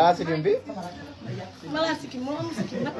balaa sikkim bi. balaa sikkim moo am sikkim nag.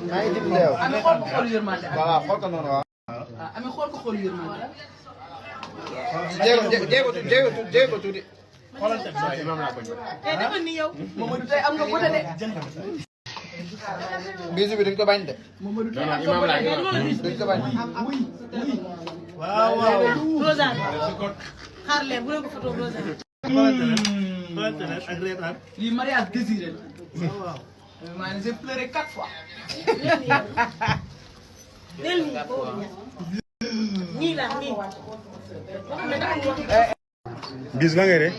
maa ngi dim leew. Ami xool ko xool yërmande. voilà xool ko noonu waaw. Ami xool ko xool yërmande. jéego tuuti. dafa ni yow. Mamadou tey am nga bële de. bisu bi duñ ko bañ de. Mamadou tey am nga bële de. duñ ko bañ. waaw waaw. Rosane xaar leen bu leen ko photo Rosane. ak reetaan. lii mariage désiré la. waaw. maa ngi j'ai pleuré 4 fois. del nii nii la nii. bis la ngay de.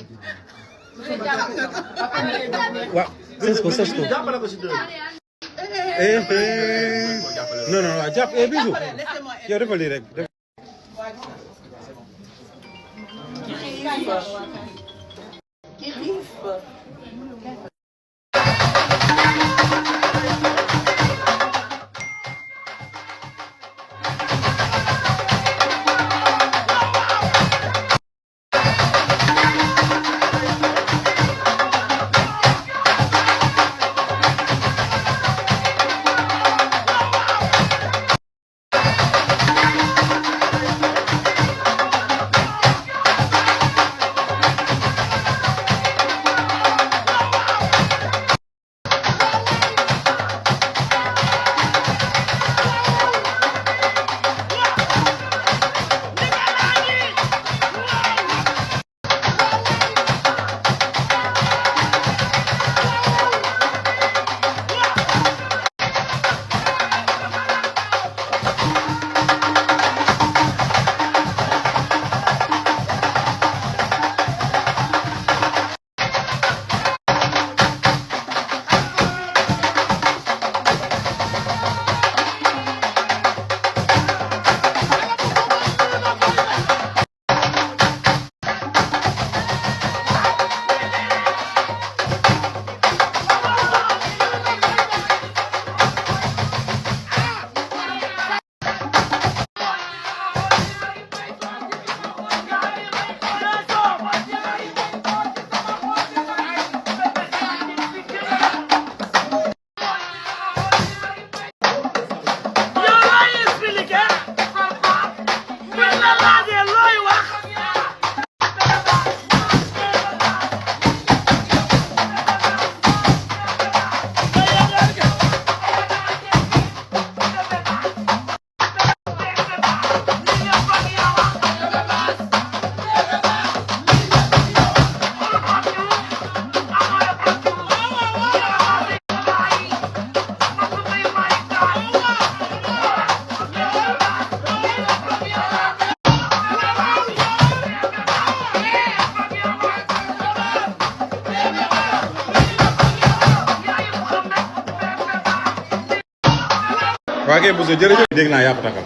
waaw sës ko sës ko. jàppale ko si dëgg. non non waaw jàpp bisu yow defal lii rek. waa kay Bousso jërëjëf dégg naa yaa ko takkal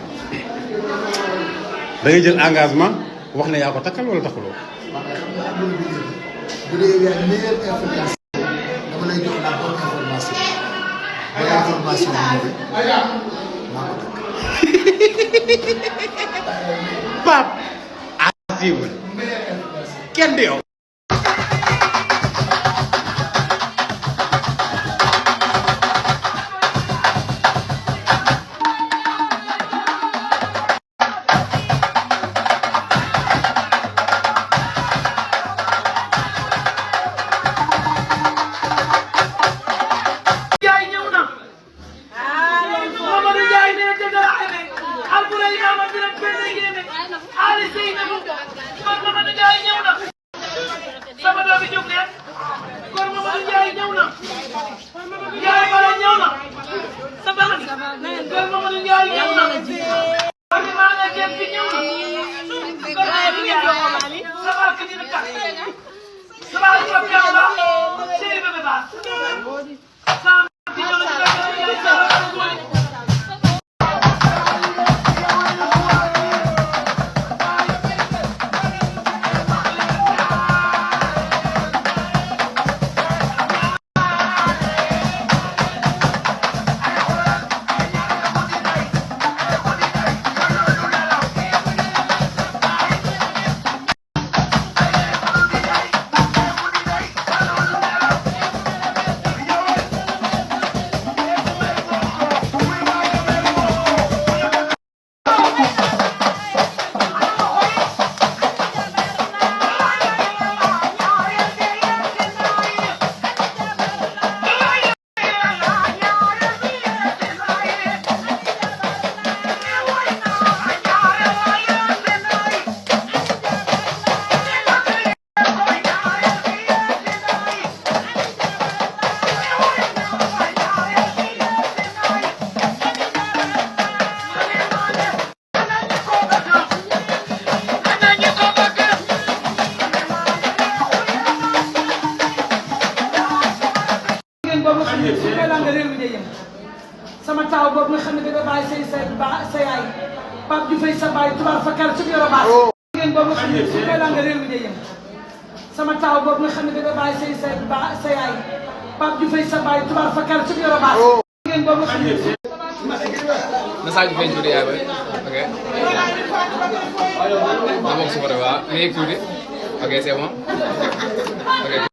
da ngay jël engagement wax ne yaa ko takkal wala takkuloo. bu dee yaay meilleure information dama lay jox la bonne information bonne information bi mooy maa ko takk. Pape. asiwul kenn du yow. teraanga réew mi day yem sama taaw boobu nga xam ne danga bàyyi sa yaay Pape Diouf sa baay tubaab fa kar suñu yoro baas ngeen boobu nga xam ne su teraanga réew mi day yem sama taaw boobu nga xam ne danga bàyyi sa yaay Pape Diouf sa baay tubaab fa kar suñu yoro baas ngeen boobu nga xam ne message bi tuuti yaay boy ok na bokk si photo waaw nga yëg tuuti ok c'est bon ok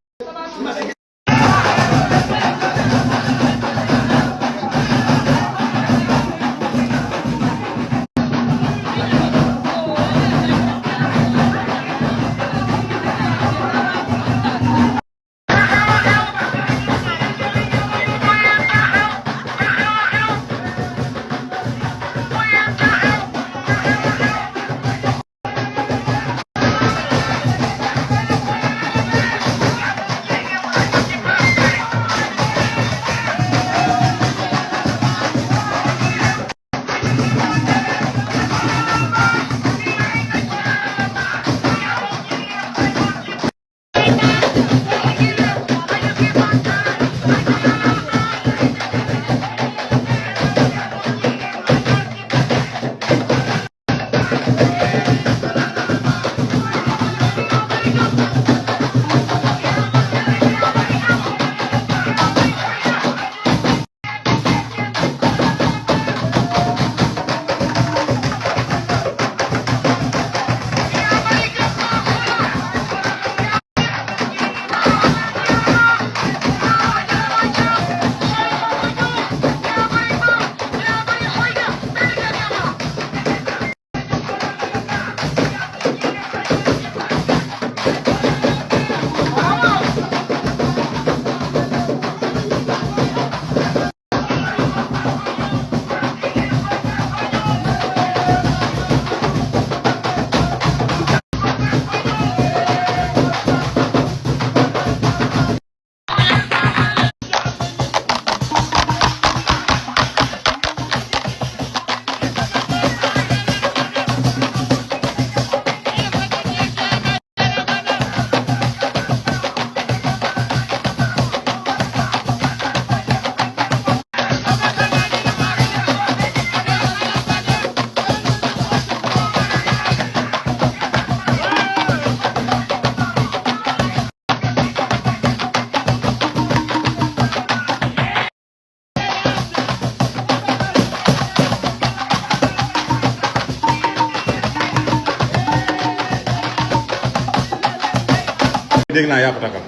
dégg naa yaa ko takkal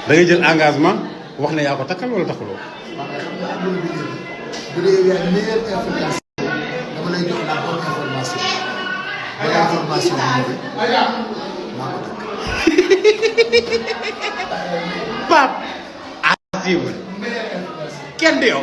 da ngay jël engagement wax ne yaa ko takkal wala takkaloo. bu dee yow yaa meilleure information dama lay jox la bonne information bonne information bi maa ko takk. Pape. à suivre kenn du yow.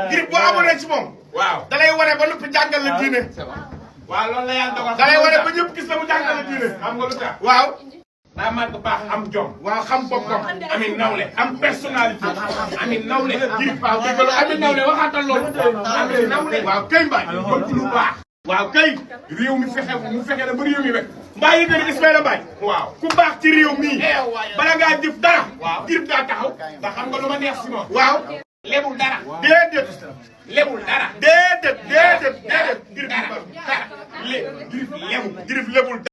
Grip boo abonné ci moom. waaw da lay wane ba noppi jàngal la diine. waaw loolu la yàlla dogal. da lay wane ba ñëpp gis la mu jàngal la diine. xam nga lu tax waaw. daa màgg baax am jom. waaw xam boppam. ami nawle am personnalité. ami nawle. Grip waaw dégg nga ami nawle waxaatal loolu. ami nawle. waaw kay mbaay bëgg lu baax. waaw kay réew mi fexe na ba réew mi rek. mbaa yi gën Ismaïla Mbaye. waaw ku baax ci réew mii. bala ngaa jëf dara. waaw Grip daa taxaw. ndax xam nga lu ma neex si moom. waaw. lebul dara. déedéet. lebul dara. déedéet. Grip dara. Grip lebul.